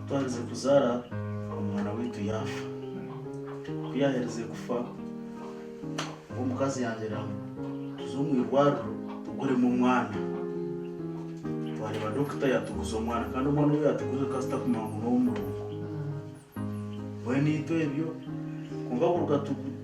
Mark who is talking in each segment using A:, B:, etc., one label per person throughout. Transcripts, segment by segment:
A: Ku twaherize kuzaara, omwana waitu yaafa. Ku yaaherize kufa, omukazi yangira ngu tuze omu irwariro tuguremu omwana. Twareeba dokita yatuguza omwana kandi omwana ou yatuguza tukaba tutakumanya ngu n'ow'omurongo. Mbwenu itwe ebyo kwonka kuruga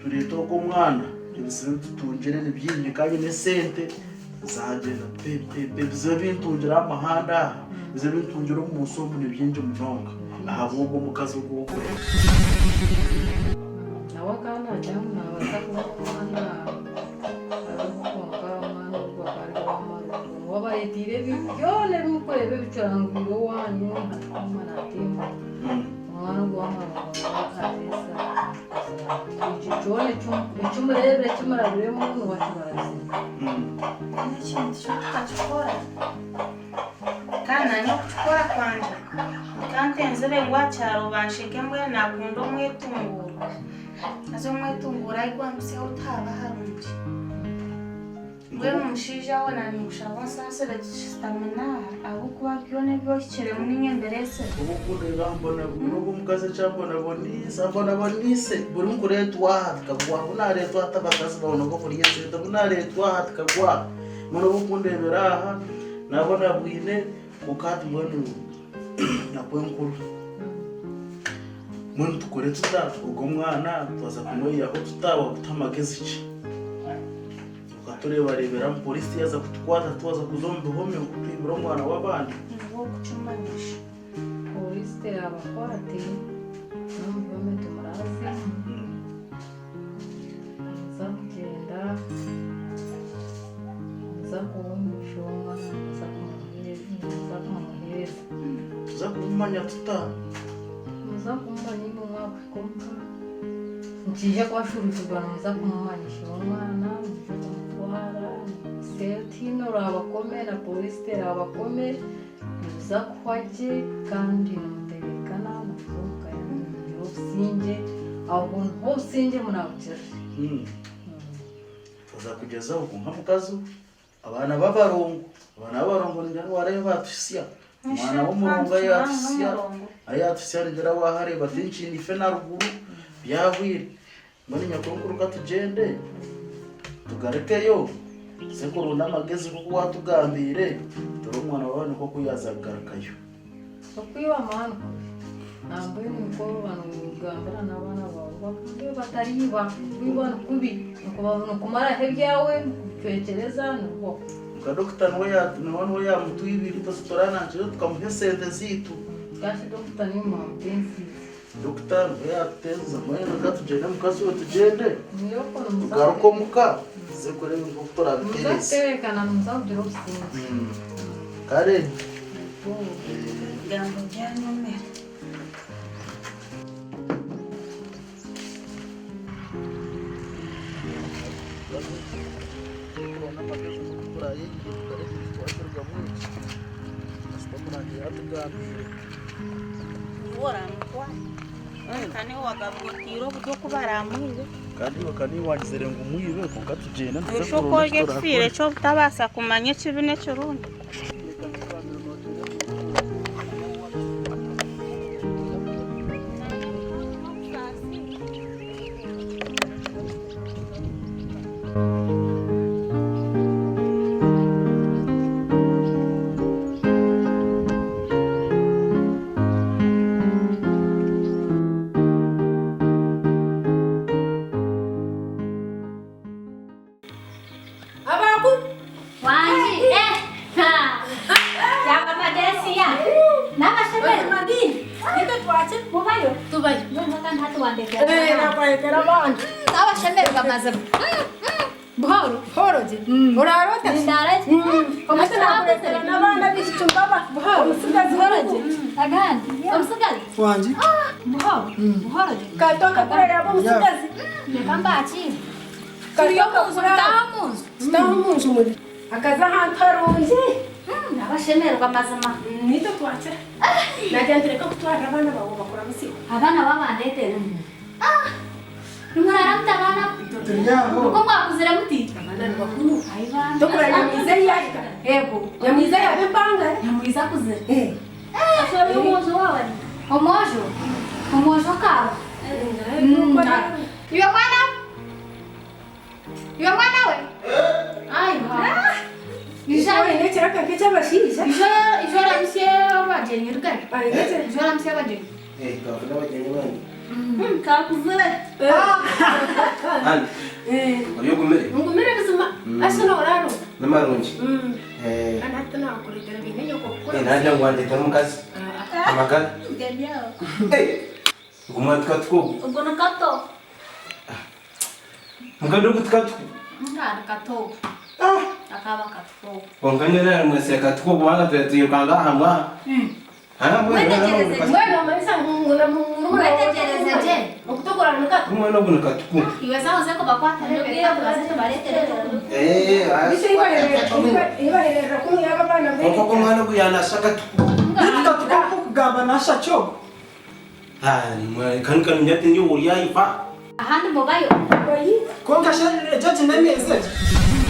A: tureeta ogwo omwana ebizibu ebi tutungire ni bingi kandi n'esente zagyenda pe pe pe ebizibu ebi ntungire aha muhanda aha, ebizibu ebi ntungire omu nsi omu ni bingi munonga ahabw'ogwo omukazi ogu orikureeba.
B: Nawe akaba naagira ngu naabaasa kuba omwana ariho kwonka omwana ogwo akaba ari ow'amarongo. Niwe abareeteire ebi byona ebi murikureeba ebicurangwire owaanyu hati kwoma naatemba. Omwana ogwo ow'amarongo niwe areesa ekyo kyona eki mureebire eki murabiremu niwe akibarabizemu.
C: N'ekintu kyo tukakikora kandi naanye okukikora kwangye nkantenzire ngu aha kyaro bansheke mbwenu nakunda omwetunguuro haza omwetunguuro ahi gwampisyaho tihaba harungi. Mbwenu mushaija we na ninkushaba onsaasire tushutame n'aha ahabw'okuba byona ebi ohikiremu niinye mbireetsire.
A: Obu okundeeba mbonabona ogu omukazi eki ambonaboniise ambonaboniise buri nkureetwa aha tikagwa obu naareetwa aha abakazi babona okurya esente obu naareetwa aha tikagwa mbwenu obu okundeebera aha naabonabwine kwonka hati mbwenu nakwo enkuru mbwenu tukore tuta ogu omwana twaza kumwihaho tuta wakutuha amagezi ki? Tukatureebareeberamu poriisi yaaza kutukwata twaza kuza omu bihome ngu twibire omwana w'abandi.
C: Niiwe okukimanyisha.
B: Poriisi teraabakwate n'omu bihome timuraazemu. Nimuza kugyenda, nimuza kuba omwishiki w'omwana nimuza kumuheereza.
A: Tuza kumumanya tuta?
B: Nimuza kumumanya imwe mwakuhika omuka. Nikiija kubashuuruurirwa nimuza kumumanya ishe w'omwana, mwije kumutwara, tihaine oraabakome na pooriisi teraabakome, nimuza kuhwa gye kandi nimutebeekana nimuza omuka yaanyu mugire obusingye, aho niho obusingye munaabugirire.
A: Twaza kugyezaho kwonka mukazi we Abaana b'abarongo, abaana b'abarongo ningira niwareeba batuhitsya, omwana w'omurongo ahi yatuhitsya, ahi yatuhitsya ningira wahareeba tinkiine ife na ruguru byahwire, mbwenu nyakunkuru katugyende tugarukeyo tuze kuronda amagezi nk'oku watugambiire turebe omwana waawe nikwo oku yaaza kugarukayo.
B: Okwiba amaani kubi. Nambwenu nikwo orikuba nogambira n'abaana baawe bakunde batariiba. Okwiba ni kubi, nikumaraho ebyawe, nikucwekyereza, nibwo.
A: Nka dokita niwe niwe yamutwibire itwe turanangire tukamuha esente ziitu.
B: Kashi dokita niiwe mwamutensiize.
A: Dokita niwe yatutensize mbwenu reka tugyende mukazi we tugyende tugaruke omuka tuze kureeba nk'oku turabitereeze.
B: Nimuza kutebeekana nimuza kugira obusingye.
A: Kare.
C: Ebigambo byanyomera. Niiwe oramutware kwonka niiwe wagaruka oteire oburyo oku baramwibe.
A: Kandi iwe ka niiwe wagizire ngu mwibe kwonka tugyende tuze
C: Noshusha oku
A: kuronda
C: ori
A: eki
C: ekifiire
A: turakore.
C: ky'obutabaasa kumanya ekibi n'ekirungi.
D: Abaku.
E: Wangi eh ha Yaba Patesia n'abashemere
D: Mazima Nitwe twakye.
E: Mubayo
D: Tubayo.
E: Mbwenu kandi hati wandetera
D: Eh, nakwetera abandi.
E: N'abashemererwa mazima Buhoro
D: Buhoro gye. Oraarota?
E: Nindaara gye.
D: Hati nakureetera n'abaana b'eishiki mbaba.
E: Buhoro
D: Omutsigazi
E: Buhoro
D: w'orugo.
E: gye. Agandi omutsigazi
F: Wangi.
E: Buhoro buhoro gye.
D: Katoka kura yaaba omutsigazi.
E: Reka mbakiire.
D: Turi
E: omu nju mutaahe omu nju.
D: Tutaahe omu nju muri. Akaza ahantu harungi.
E: Nabashemererwa mazima.
D: Naitwe twakira. Nagira nti reka kutwarira abaana baawe obakuramutsye.
E: Abaana babandeetere. Nimurara muta abaana
F: Itwe turi aho.
E: Nikwo mwakuzire muti?
D: Abaana ni bakuru.
E: Ai bambi.
D: Tokura Nyamwiza ei yaahika.
E: Yego.
D: Nyamwiza yaaba empangare.
E: Nyamwiza akuzire.
D: Eh.
E: Ori omu nju waaba. Omwojo? Omwojo akaaba? Iwe mwana we! Iwe mwana we! Aiwa! Ija
D: Aine ekiraka nk'eky'abashaija.
E: ija ija oramutsye abagyenyi rugari.
D: Aine ekiraka.
E: Ija oramutsye abagyenyi.
F: Eh, twafuna abagyenyi abandi.
E: Kakuzire.
F: Handi, ori ogumire?
D: Ngumire buzima. Ase nooraro.
F: Ni marungi. Eh,
D: Kandi hati naakureetera baine nyoko kukora.
F: eh, nagira ngu wandeetera omukazi. Amagara. Eh, ogu mwana tukatuka ogu.
E: Ogu ni kato.
F: Mukandi ogu tukatuka.
E: Nga ni kato. Akaba katuka.
F: Kwonka nyowe naamwetsire katuka ogu kubanga twirukanga aha mbwa. Aha mbwa.
E: Mwetegyereze gye.
D: Mbwenu nomanyisa ngu na murumuna wawe
E: Mwetegyereze gye.
D: Okutukura ni kato.
F: Omwana ogu ni katuku.
E: Iwe zaho ze kubakwata rebeka baze tubareetere ekyokurya.
F: Eh,
D: Biso ibahererera kunu yaba abaana
F: Kwonka ogu omwana ogu yaanasa katuku.
G: Beitu katuku oku okugamba nasha ki ogu?
F: Ah, kanu kanumya ati nyowe ori ayifa.
E: Ahandi mubayo.
G: Kwonka shi egyo egi n'emeeza egi?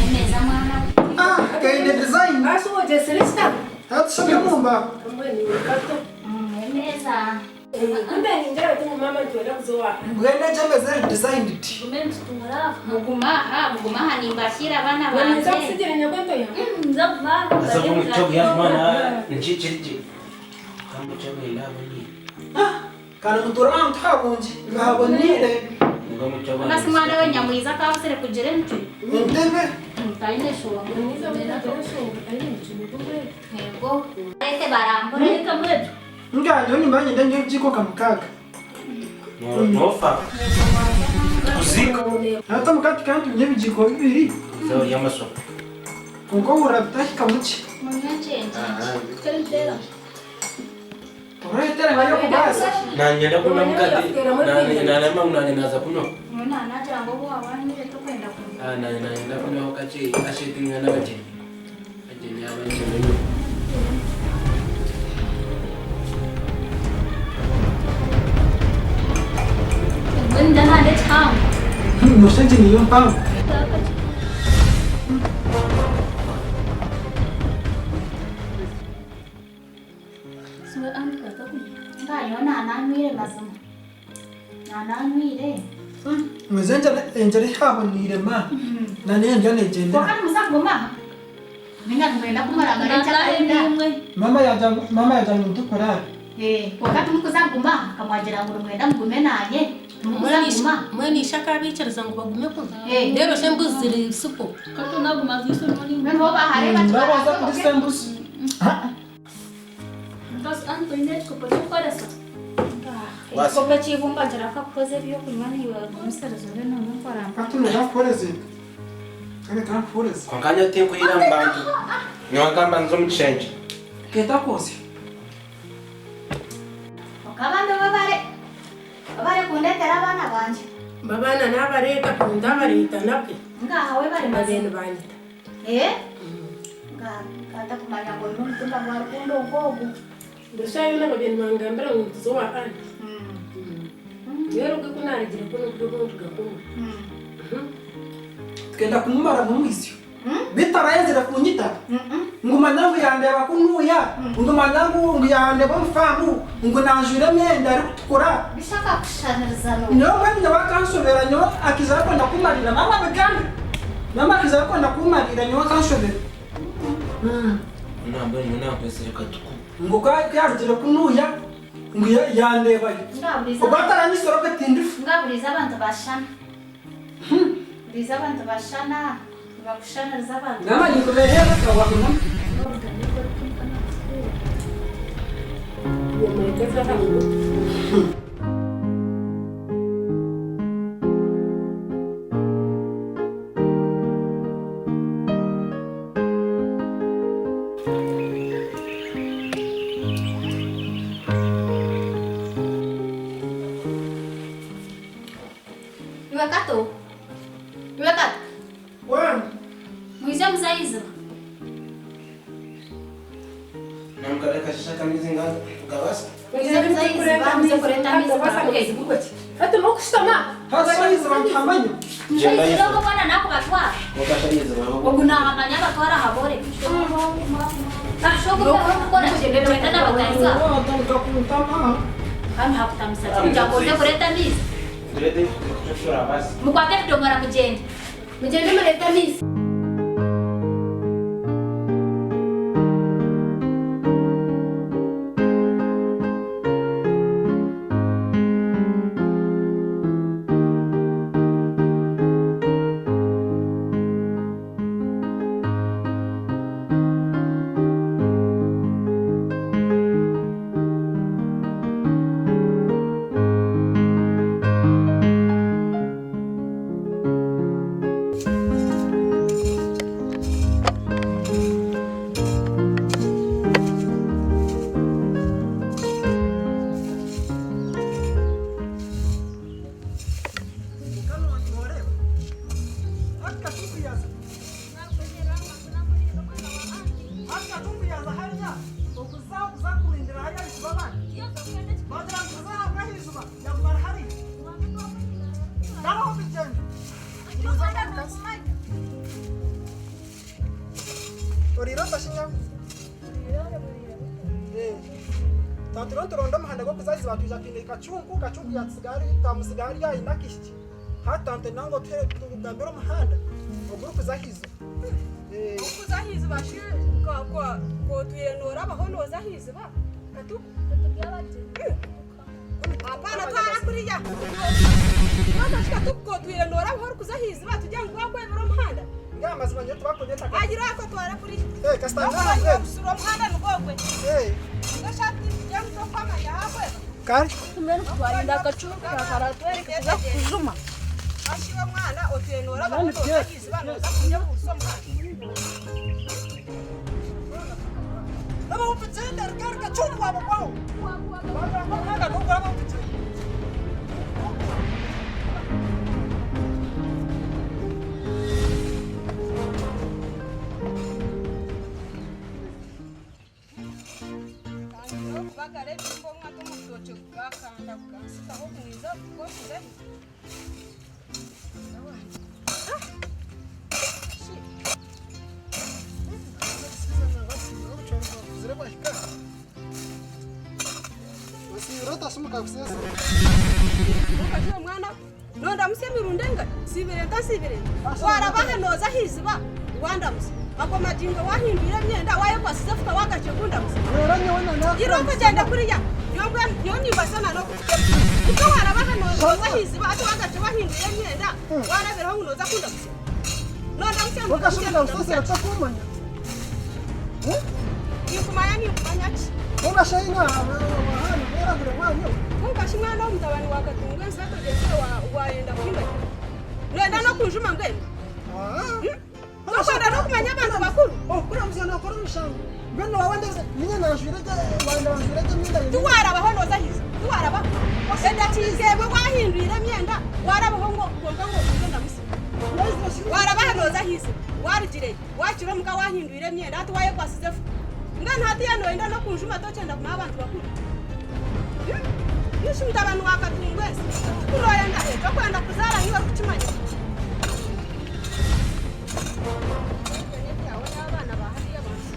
E: Emeeza mwana we.
G: Ah, eine design.
D: Basi wogyesire ekitabo.
G: Hati shi biri omu mbaho.
D: Mbwenu ni kato.
E: Emeeza.
D: Kumbe ningira nti ngu maama nitwenda kuza owa.
G: Mbwenu egyo emeeza eri designed.
E: Tugume nitutuura aha. Mugume aha, mugume aha nimbakiira abaana
D: Ninza
E: bangye.
D: kusigira nyoko entoya.
E: Nza kubaha.
F: Asa kumucha kuya mwana nchi kamucha kuenda aboni.
G: Kandi mutuura ahantu harungi haboniire.
E: Nasi mwana we nyamwiza akabuzire kugira emicwe.
G: Entebe.
E: Taine shonga.
D: Ninza kugira eshonga taine emicwe mbwenu.
E: Yego. Barete barambure.
G: Nga nyowe nimba niinyenda nywe obugiiko nka mukaaga.
F: Nofa. Kuzika.
G: Hati omuka tukaba nitunywa ebigiiko bibiri.
F: Zao ry'amaso.
G: Kwonka ohurira bitahika mukye.
E: Munywe nkyenkye.
G: Oreetera nka y'okubaasa.
F: Nanye ndakunywa mukati. Nanye nanye nanye naza kunywa.
E: Mwana nagira ngu obu waaba tokwenda kunywa.
F: Ah nanye nanye ndakunywa kache asheti ngana bache. Aje nyaba nche.
E: Mbwenu ndahanda ekihango.
G: Noshusha egi niyo mpango.
E: Nga nyowe naananywire mazima. Naananywire.
G: Mweze enjara ehaboniire ma. Na n'endya negyendera.
E: Kwonka nimuza kuguma aha. Ninga nimwenda kumurangara ekyakahinda.
G: Mama yagira mama yagira ngu nitukurara.
E: Kwonka timukuza kuguma aha kamwagira ngu nimwenda mugume nanye. Timukuza kuguma.
D: Mbwenu ishe akabaikiriza ngu bagume kunu.
E: Eh.
D: Reero shi embuzi ziri sipo.
E: Mbwenu bo bahareeba
G: Babaza kurisa embuzi.
E: Ekikopo eky'eibumba ngira akakukoza ebyokunywa naiwe gumisiriza obe noomukora.
G: Hati noza kuhoreza ente. Kandi kankuhoreze.
F: Kwonka nyowe tinkuhira mu bantu. Nyowe nkamba nza omu kishengye.
G: Keta kwosya.
E: Kwonka abandi babare babare kundetera abaana bangye.
D: Abaana nabareeta kunu ndabareeta nabwe.
E: Ngaha we bari
D: Babeeni
E: mazima.
D: banyita.
E: Eh? Nga katakumanya ngu oine omutima gwa rukundo nk'ogu.
D: Ndashaayo n'ababeeni bangambira ngu nituza owa anti. Reero obwe ku naarugire kunu nibwo nduga kunu.
G: Tukenda kumumara mumwisyo. Bitarayenzire kunyita. Ngu manya ngu yandeeba kunuuya. Ngu manya ngu yandeeba omu faamu. Ngu nanjwire emyenda erikutukura.
E: Bishaka kushushanirizana.
G: Nyowe mbwenu nyowe akanshobera nyowe akiza arikwenda kumarira. Mama bigambe. Mama akiza arikwenda kumarira nyowe akanshobera.
F: Nambwenu nyowe nakwetsire katuku.
G: Ngu ku yarugire kunuuya ngu yandeebayo.
E: Ngaburiza
G: Ogu ataranyisire obwe tindifa.
E: ngaburiza abantu bashana. Buriza abantu bashana. Nibakushaniriza abantu.
G: Mama nikubeheera kawahina.
D: Nimurekeza hano.
E: Iwe Kato. Iwe Kato.
G: Wewe
E: Mwije muzaiziba.
F: Namukare kashasha kamizi nga gabasa.
E: Mwije muzaiziba muze kureta amaizi garuke.
D: Hati n'okushutama.
G: hati bantamanya.
E: Muzaiziba ogu omwana nakubatwara.
F: Mukashariza baho.
E: Ogu nahamanya abatwara ahabore. Kashogo kukora genda n'abatayiza.
G: Watandika kuntama.
E: Hanu hakutamisa ki kugira ngu oze kureeta amaizi? Mukwate ebidomora mugyende. Mugyende mureete amaizi.
G: Oriire otashinya? Twaturiyo nituronda omuhanda gw'okuza aha iziba twija twine kacunku, kacunku yatutsiga hariya twamutsiga hariya aine akaishiki. Hati twamutenda ngu otuhe tugambire omuhanda ogurikuza aha iziba.
D: Ogurikuza aha iziba shi ku otwire noorabaho nooza aha iziba? Katuku. Apaana twara kuriya. Kwonka shi Katuku ku otwire noorabaho orikuza aha iziba tugira ngu waakwebera omuhanda?
G: Mbwenu amazima nyowe tibakunyeta.
D: Agira ako twara kuriya.
G: Kasita
D: N'okuba
G: naawe.
D: obusura omuhanda nigwo ogwe. Mbwenu shi hati tugira ngu tokwamanya haakweba?
G: Kare.
H: Mbwenu twarinda akacunku karatwereka kuza kukujuma.
D: Ashi iwe mwana otwire noorabaho nooza aha iziba nooza kunyebuuza omuhanda. Kubagara ebihimba omwata omu rutookye gukakanda gukansikaho kumwiza kukokuza. Omwana nondamutsya emirundi engahi? Nsiibire nta nsiibire nta? Waraba aha nooza aha iziba wandamutsya. Ago magingo wahindwire emyenda wayekwasize efuka wagarukire kundamutsya. Gira okugyenda kuriya nyowe nimbaasa na n'okukutema. Nikyo waraba aha nooza aha iziba hati wagarukire wahindwire emyenda warabireho ngu nooza kundamutsya. Nondamutsya ngu ndamutsya ki? Ninkumanya ninkumanya ki? Kwonka shi mwana omutabani wa Katungu ensi atogyekire waayenda kuhingagira? Noyenda n'okunjuma mbwenu? Tokwenda n'okumanya abantu bakuru? Tiwarabaho nooza ahaizi? Tiwarabaho? Edakiika emwe waahindwire emyenda waarabaho ngu kwonka ngu okunze ndamutsye? Waarabaho nooza ahaizi? Waarugireyo? Waakira omuka waahindwire emyenda hati waayekwasize efuka. Mbwenu hatiiya nooyenda n'okunjuma tokyenda kumanya abantu bakuru? Ishi mutabani wa Katungu ensi ku nooyenda ekyokwenda kuzaara niiwe orikukimanya. Ebyo n'abaana ba hariya bantu.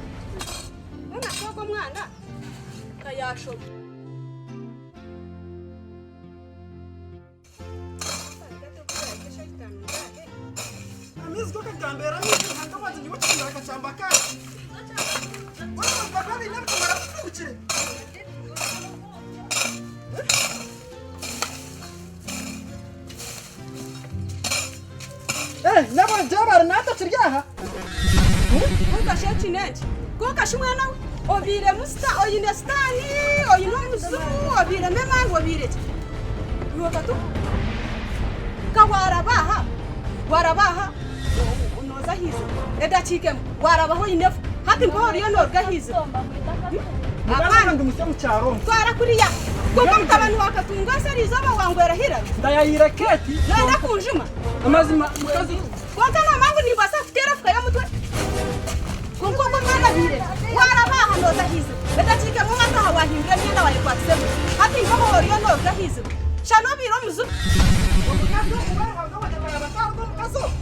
D: Mbwenu hati ogwo omwana ka yaashoma.
G: Amaizi go kagambera amaizi Ruhanga wangye niwe okihindura akakyamba kaayo. Boona bakaba baine ebidomora bifurukire. Eh, nabo gyebare natakiri aha.
D: Kwonka shi eki n'enki? Kwonka shi mwana we, obairemu sita oine sitaani, oine omuzimu, obairemu emandwa, obaire ki? Iwe katu ka waaraba aha, waaraba aha nooza aha iziba, edakiika emwe waarabaho oine efu, hati mpaho oriyo nooruga aha iziba.
G: Muganda ndi musya omu kyaro omu.
D: Twara kuriya. Kwonka mutabani wa Katunga ensi eriizooba wangwera hiraro.
G: Ndayayire Kate.
D: Nooyenda kunjuma?
G: Amazima mukazi.
D: Kwonka noomanya ngu nimbaasa kukuteera efuka y'omutwe? Kwonka ogwo omwana abaire waaraba aha nooza aha iziba. Edakiika emwe waataaha waahindura emyenda waayekwatisa efuka. Hati mpaho oriyo nooruga aha iziba. Shana obaire omuzimu.
G: Omukazi ogu we Ruhanga wangye yaaba ataaruga omukazi ogu.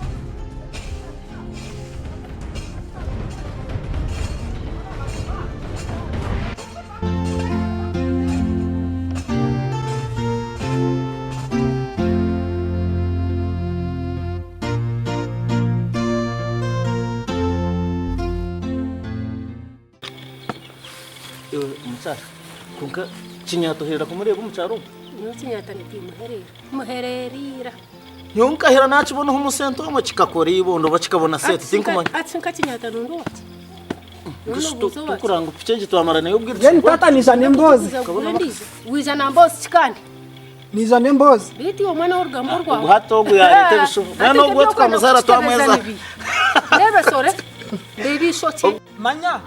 A: Kare kwonka Kinyaata oherera kumureeba omu kyaro omu?
D: Nyowe Kinyaata nitimuherera. Muherera ira.
A: Nyowe nkahera nakibonaho omusente omwe kikakora eibondo oba kikabona sente tinkumanya.
D: Ati nka Kinyaata nondi owaki?
A: Tukuranga ngu piki egi twamara nayo obwire.
G: Then tata niija n'emboozi.
D: Wija na mboozi ki kandi?
G: Niija n'emboozi.
D: Beitu iwe omwana w'orugambo rwawe.
A: Ogu hati ogu yareeta ebishuba. Mbwenu ogu we tukamuzaara twamweza.
D: Reeba esore, reeba eishokye.
G: Manya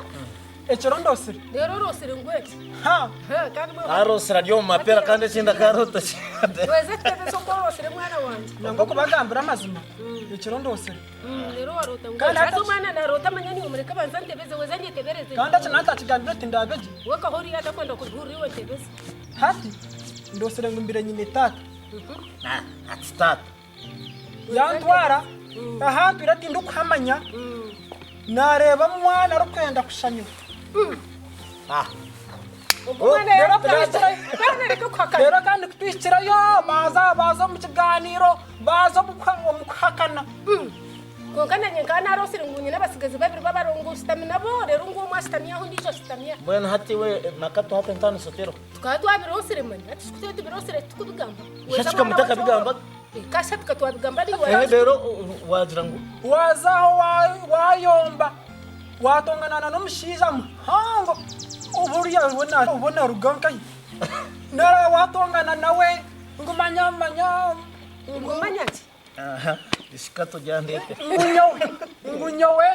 G: ekiro ndosire.
D: Reero orosire ngu eki?
G: Ha!
A: Arosire ari omu mapera kandi ekindi akaroota ki?
D: Weze kutebeza oku orosire mwana wangye.
G: Nangwa okubagambira amazima, ekiro ndosire.
D: Reero waroota ngu
G: Kandi
D: eki?
G: hati
D: Haza omwana naroota manya niiwe mureke abanze antebeze, weze anyetebereze.
G: Kandi eki nantakigambire oti ndaabe gye.
D: We kahuriire atakwenda kubihurira iwe ntebeza.
G: Hati ndosire ngu mbire nyine taata.
A: Ati taata.
G: Yantwara ahantu ira tindikuhamanya, nareeba omwana arikwenda kushanyuka. Reero kandi kutuhikirayo baaza baaza omu kigaaniiro, baaza omu kuhakana.
D: Kwonka nanye nkaba naroosire ngu nyine abatsigazi babiri b'abarongo nshutami nabo, reero ngu omwe ashutami aha ondiijo ashutami aha.
A: Mbwenu hati iwe nakatu hati entaaniso teriho.
D: Tukaba twabiroosire manya, hati shi ku turi tubirosire titukubigamba.
A: Ishe kika mutakabigamba?
D: Kasha tukatwabigamba niiwe
A: Ehe reero wagira ngu.
G: Waaza aho waayomba, waatongana n'omushaija muhango buriya obu naruga nkahi, waatongana nawe ngu manya manya.
D: Ngu manya ki?
A: Aha, ishika togyandeetera.
G: Ngu nyowe, ngu nyowe,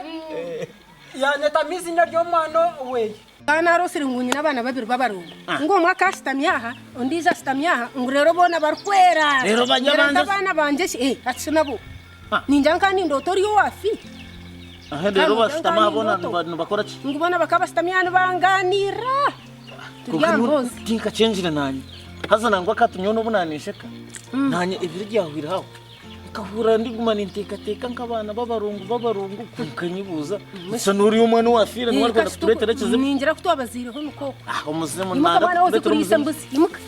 G: yaanyetamu eiziina ry'omwana weye.
D: Nkaba naroosire ngu nyine abaana babiri b'abarongo, ngu omwe akashutami aha, ondiijo ashutami aha, ngu reero boona barikwera.
A: Reero bari
D: Reero
A: abangye.
D: abaana bangye shi, eh, hati shi nabo. Ningira nka nindoota ori owaafi.
A: Aha reero bashutami aha boona nibakora ki?
D: Ngu boona bakaba bashutami aha nibangaaniira. Turi aha mboozi.
A: Tinkakyengire naanye. Haza nangwa akati nyowe n'obu naanesheka, naanye ebiro ebyahwire aho, nkahurira ndiguma ninteekateeka nk'abaana b'abarongo b'abarongo kwonka nyebuuza shusha n'oriya omwana owaafiire niwe arikwenda kutureetera ekizibu.
D: Ningira ku twabazaireho nikwo okwo.
A: Ah, omuzimu
D: Imuka
A: nanga
D: mwana we oze
A: kutureetera
D: kuriisa
A: omuzimu.
D: embuzi. Imuka.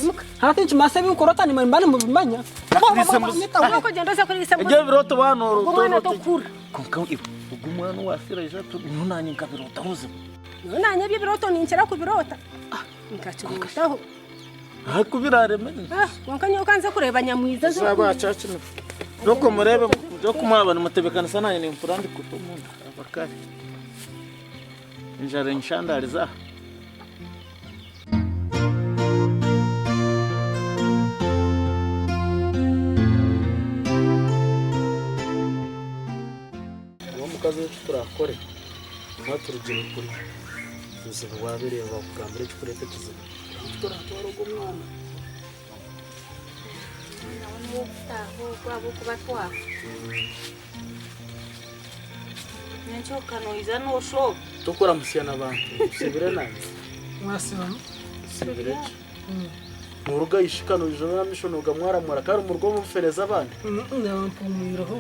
A: Imuka.
G: Hati nikimanyisa ebi nkurota nimwe nimuba nimubimanya.
A: Kuriisa embuzi.
D: Imuka ogyende oze kuriisa embuzi.
A: Ebyo ebirooto waanooroota.
D: Ogwo mwana tokura.
A: Kwonka iwe ogwo omwana owaafiire aija nyowe naanye nkabirootaho buzima.
D: Nyowe naanye ebyo ebirooto ninkira kubiroota. Nkakirootaho.
A: Aha ku biraareme.
D: Kwonka nyowe ka nze kureeba nyamwiza ezo.
A: Zaaba aha church ni. Joko mureebe, Joko mwaba nimutebeekanisa naanye nimpurira ndikuta omunda abakare. Enjara enshandaarize aha.
I: Nyowe omukazi eki turakore waturugire kuri obuzibu wabireeba bakugambira ekikureeta ekizibu turatwara ogwo mwana.
E: Nawe niw'okutaaha ogwo ahabw'okuba twafa.
C: Nyenkya noija nooshoba.
I: Tokuramutsya na bantu osiibire nanye?
G: Mwasiiba?
I: Osiibire gye. Noruga aha ishika noija amaisho nogamwaramwara kandi muruga omu bufereza abandi?
G: Naaba mpumwireho.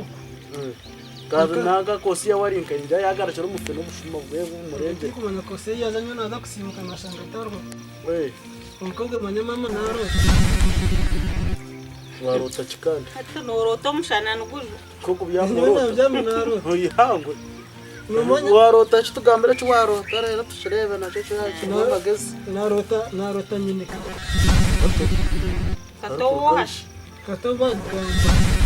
I: Kabi nanka kosi yawe ari nka inja yagarukira omufene obushuma bwe bumurengyera.
G: Tinkumanya kosi ei yaaza nyowe naaza kusiimuka naashanga atariho.
I: Eh.
G: Kwonka obwe manya maama naaroota.
I: Waroota ki kandi?
C: Hati nooroota omushana nigujwa.
I: Nk'oku
G: Nyowe
I: byamuroota.
G: naabyama naaroota.
I: Oihangwe.
G: Noomanya
I: Waroota ki tugambire eki waroota reero tukireebe nakyo kirimu amagezi.
G: Naroota naroota nyine.
C: Kato woha shi?
G: Kato bagamba.